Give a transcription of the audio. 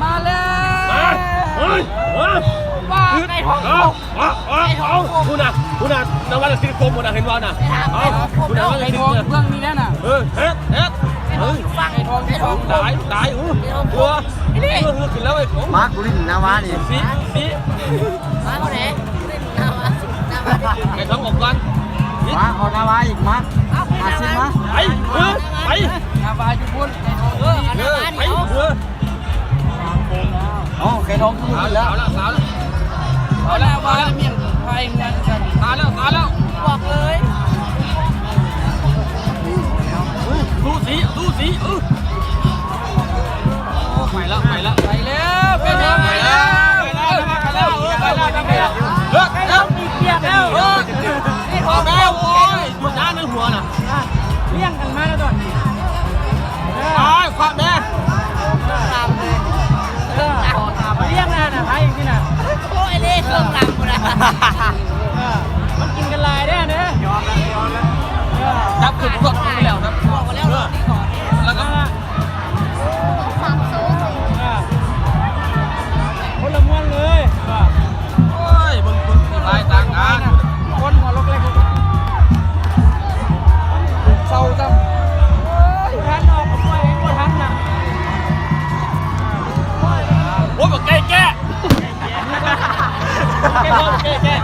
ມາແລ້ວ ມາ ເຮີ້ຍ ເຮີ້ຍ ວ່າໄກ່ທອງ ເອົາ ເອົາ ເອົາ ເອົາ ພຸ້ນນະ ພຸ້ນນະ ນະວັດສິດຄົມພຸ້ນນະ ເຫັນບໍ່ນະ ເອົາ ພຸ້ນນະ ໄກ່ທອງ ເບິ່ງນີ້ແຫຼະນະ ເອີ ເຮັດ ເຮັດ ເອີ ໄກ່ທອງ ໄກ່ທອງ ຕາຍ ຕາຍ ໂອ້ ຕົວ ເອີ ຂຶ້ນແລ້ວ ເອີ ມາກູລິນນາວານີ້ ຊິ ຊິ ມາເທົ່າໃດ ນາວາ ນາວາ ໄກ່ທອງອອກກ່ອນ ມາ ເອົານາວາອີກ ມາ ຫາຊິມາ ໄປ ເອີ ໄປ ນາວາຢູ່ພຸ້ນ ໄກ່ທອງ ເອີ ໄປ ເອີ ໂອ້ ໄກ່ທອງຄືຂຶ້ນແລ້ວ ເອົາແລ້ວ ເອົາແລ້ວ ເອົາແລ້ວ ເອົາແລ້ວ ເອົາແລ້ວ ຕາຍແລ້ວ ຕາຍແລ້ວ ບອກເລີຍ ສູ້ສີ ສູ້ສີ ເອີ ໂອ້ ໄປແລ້ວ ໄປແລ້ວ ໄປແລ້ວ ໄປແລ້ວ ໄປແລ້ວ ໄປແລ້ວ ໄປແລ້ວ ໄປແລ້ວ ເອີ ໄປແລ້ວ ເອີ ອອກແລ້ວ ໂອ້ຍ ຫົວໜ້າໃນຫົວນະ ອ່ະ ລ້ຽງກັນມາແລ້ວຕອນນີ້ ຕາຍ ຄວັກແດ່ ຕາມເລີຍ ເອີ ຕາມ ລ້ຽງນະນະ ໃຜຈັ່ງຊີ້ນະ ໂອ້ຍ ເລເຄື່ອງລຳພຸ້ນນະ ເອີ ມັນກິນກັນຫຼາຍເດ້ ຍອມແລ້ວ ຍອມແລ້ວ ເອີ ຈັບຂຶ້ນພວກນີ້ແລ້ວນະ ບອກມາແລ້ວ ເອີ ແລ້ວກໍ ສາມໂຊນເລີຍ ອ່າ ຄົນລະມ່ວນເລີຍ ອ່າ ໂອ້ຍ ເບິ່ງ ເບິ່ງ ລາຍຕ່າງງານ ຄົນຫົວລົກເລັກ ເຊົາຊ້ຳ ໂອ້ຍ ບໍ່ທັນດອກ ຂ້ອຍບໍ່ທັນນະ ໂອ້ຍ ບັກໄກ່ແກ້ ແກ້ ແກ້ ແກ້